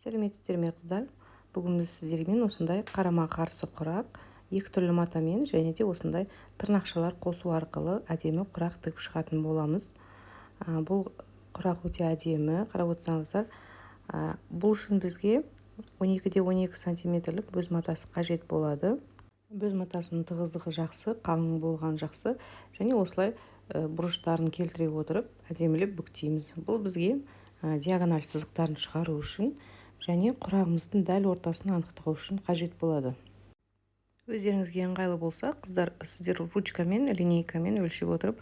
Сәлеметсіздер ме, қыздар? Бүгін біз сіздермен осындай қарама-қарсы құрақ, екі түрлі матамен және де осындай тырнақшалар қосу арқылы әдемі құрақ тігіп шығатын боламыз. Бұл құрақ өте әдемі, қарап отырсаңыздар. Бұл үшін бізге 12-де 12 сантиметрлік бөз матасы қажет болады. Бөз матасының тығыздығы жақсы, қалың болған жақсы. Және осылай бұрыштарын келтіре отырып әдемілеп бүктейміз. Бұл бізге диагональ сызықтарын шығару үшін және құрағымыздың дәл ортасын анықтау үшін қажет болады. Өздеріңізге ыңғайлы болса, қыздар, сіздер ручкамен, линейкамен өлшеп отырып,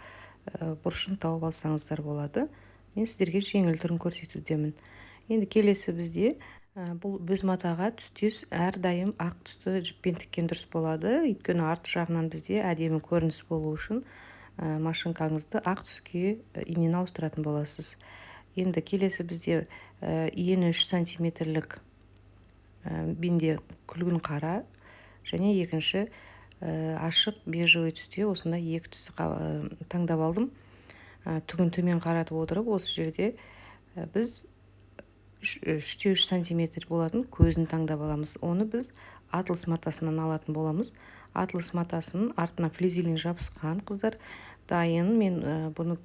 бұрышын тауып алсаңыздар болады. Мен сіздерге жеңіл түрін көрсетудемін. Енді келесі бізде бұл бөз матаға түстес әрдайым ақ түсті жіппен тіккен дұрыс болады. Өйткені арт жағынан бізде әдемі көрініс болу үшін машинкаңызды ақ түске инені ауыстыратын боласыз. Енді келесі бізде ені 3 сантиметрлік менде күлгін қара және екінші ашық бежевый түсте осындай екі түсті таңдап алдым. Түгін төмен қаратып отырып, осы жерде біз үште үш сантиметр болатын көзін таңдап аламыз. Оны біз атлас матасынан алатын боламыз. Атлас матасының артына флизелин жабысқан, қыздар, дайын. Мен бұны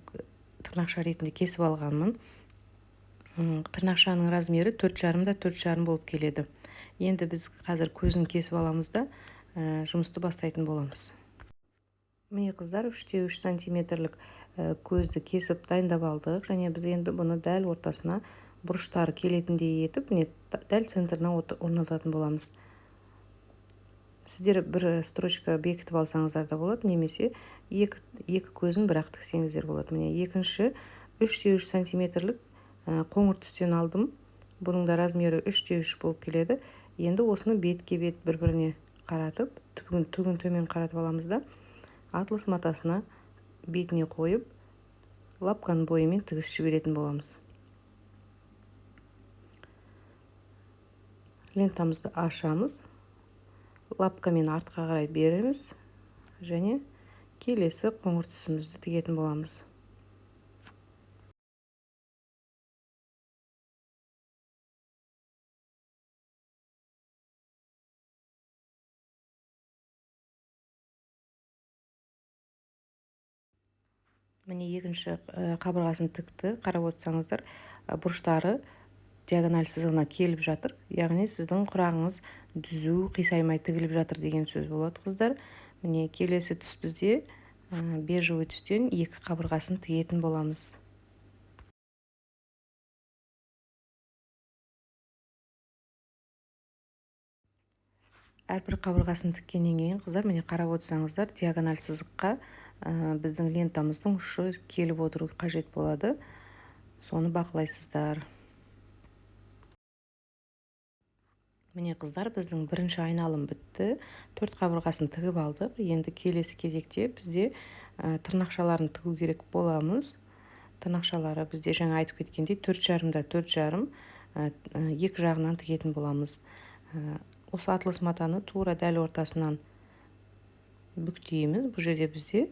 тырнақша ретінде кесіп алғанмын. Тырнақшаның размері төрт жарым да төрт жарым болып келеді. Енді біз қазір көзін кесіп аламыз да, жұмысты бастайтын боламыз. Міне, қыздар, үште үш сантиметрлік көзді кесіп дайындап алдық. Және біз енді бұны дәл ортасына бұрыштары келетіндей етіп, міне, дәл центрына орнататын боламыз. Сіздер бір строчка бекітіп алсаңыздар да болады, немесе екі көзін бірақ тіксеңіздер болады. Міне, екінші үште үш сантиметрлік қоңыр түстен алдым. Бұның да размері үште үш болып келеді. Енді осыны бетке бет бір-біріне қаратып, түгін төмен қаратып аламыз да, атлас матасына бетіне қойып, лапканың бойымен тігіс жіберетін боламыз. Лентамызды ашамыз, лапкамен артқа қарай береміз және келесі қоңыр түсімізді тігетін боламыз. Міне, екінші қабырғасын тікті. Қарап отырсаңыздар, бұрыштары диагональ сызығына келіп жатыр. Яғни сіздің құрағыңыз түзу, қисаймай тігіліп жатыр деген сөз болады, қыздар. Міне, келесі түс бізде бежевый түстен екі қабырғасын тігетін боламыз. Әрбір қабырғасын тіккеннен кейін, қыздар, міне, қарап отырсаңыздар, диагональ сызыққа біздің лентамыздың ұшы келіп отыру қажет болады. Соны бақылайсыздар. Міне, қыздар, біздің бірінші айналым бітті. 4 қабырғасын тігіп алдық. Енді келесі кезекте бізде тырнақшаларын тігу керек боламыз. Тырнақшалары бізде жаңа айтып кеткендей төрт жарым да төрт жарым, екі жағынан тігетін боламыз. Осы атлас матаны тура дәл ортасынан бүктейміз. Бұл жерде бізде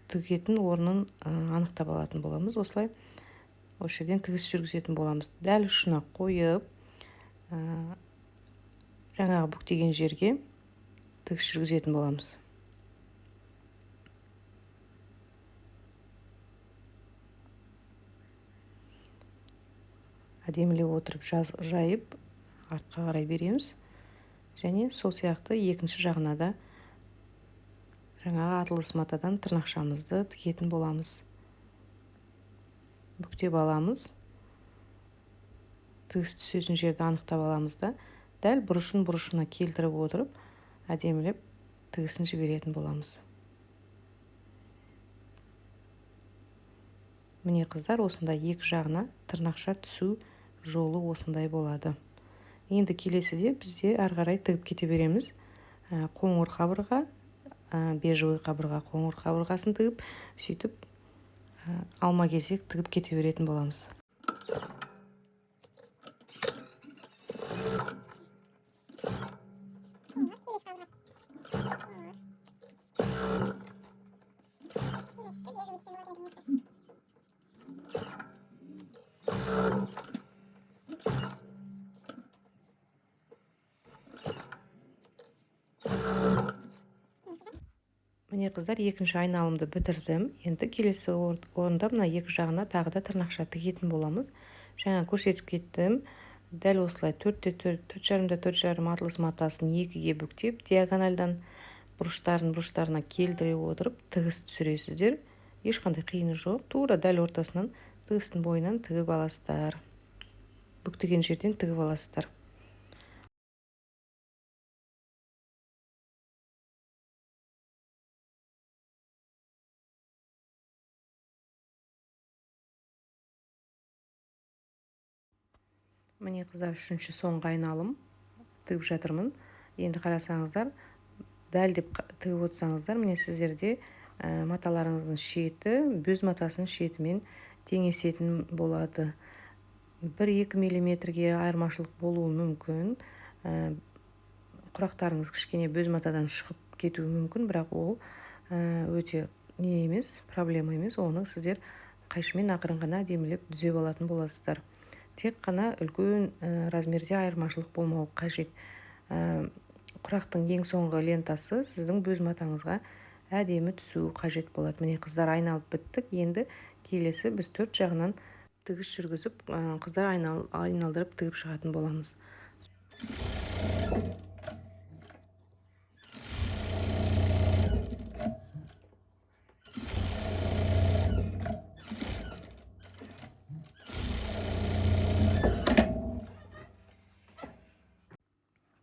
тігетін орнын анықтап алатын боламыз. Осылай осы жерден тігіс жүргізетін боламыз. Дәл ұшына қойып, жаңағы бүктеген жерге тігіс жүргізетін боламыз. Әдемілеп отырып жайып артқа қарай береміз. Және сол сияқты екінші жағына да жаңағы атлас матадан тырнақшамызды тігетін боламыз. Бүктеп аламыз. Тігіс түсетін жерді анықтап аламыз да, дәл бұрышын бұрышына келтіріп отырып, әдемілеп тігісін жіберетін боламыз. Міне, қыздар, осындай екі жағына тырнақша түсу жолы осындай болады. Енді келесіде бізде әрі қарай тігіп кете береміз. Қоңыр қабырға, бежевый қабырға, қоңыр қабырғасын тігіп, сөйтіп, алма кезек тігіп кете беретін боламыз. Міне, қыздар, екінші айналымды бітірдім. Енді келесі орында мына екі жағына тағы да тырнақша тігетін боламыз. Жаңа көрсетіп кеттім. Дәл осылай төртте төрт, төрт жарымда төрт жарым атлас матасын екіге бүктеп, диагональдан бұрыштарын бұрыштарына келтіре отырып тігіс түсіресіздер. Ешқандай қиыны жоқ. Тура дәл ортасынан тігістің бойынан тігіп аласыздар. Бүктеген жерден тігіп аласыздар. Міне, қыздар, үшінші соңғы айналым тігіп жатырмын. Енді қарасаңыздар, дәл деп тігіп отырсаңыздар, міне, сіздерде маталарыңыздың шеті бөз матасының шетімен теңесетін болады. 1-2 миллиметрге айырмашылық болуы мүмкін. Құрақтарыңыз кішкене бөз матадан шығып кетуі мүмкін, бірақ ол өте не емес, проблема емес. Оны сіздер қайшымен ақырын ғана әдемілеп түзеп алатын боласыздар. Тек қана үлкен размерде айырмашылық болмауы қажет. Құрақтың ең соңғы лентасы сіздің бөз матаңызға әдемі түсуі қажет болады. Міне, қыздар, айналып біттік. Енді келесі біз төрт жағынан тігіс жүргізіп, қыздар, айналдырып тігіп шығатын боламыз.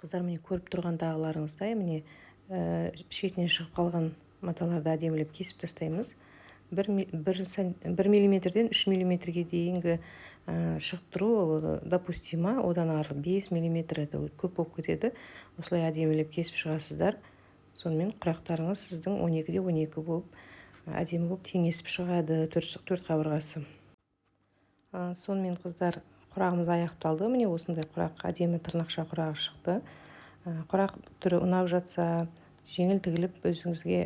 Қыздар, міне, көріп тұрғандағыларыңыздай, міне, шетінен шығып қалған маталарды әдемілеп кесіп тастаймыз. 1 миллиметрден 3 миллиметрге дейінгі шығып тұру ол допустимо, одан ары 5 миллиметр, это көп болып кетеді. Осылай әдемілеп кесіп шығасыздар. Сонымен құрақтарыңыз сіздің 12-де 12 болып, әдемі болып теңесіп шығады төрт қабырғасы. Сонымен, қыздар, құрағымыз аяқталды. Міне, осындай құрақ, әдемі тырнақша құрағы шықты. Құрақ түрі ұнап жатса, жеңіл тігіліп, өзіңізге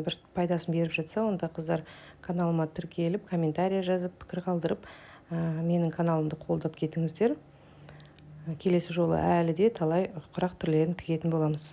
бір пайдасын беріп жатса, онда, қыздар, каналыма тіркеліп, комментарий жазып, пікір қалдырып, менің каналымды қолдап кетіңіздер. Келесі жолы әлі де талай құрақ түрлерін тігетін боламыз.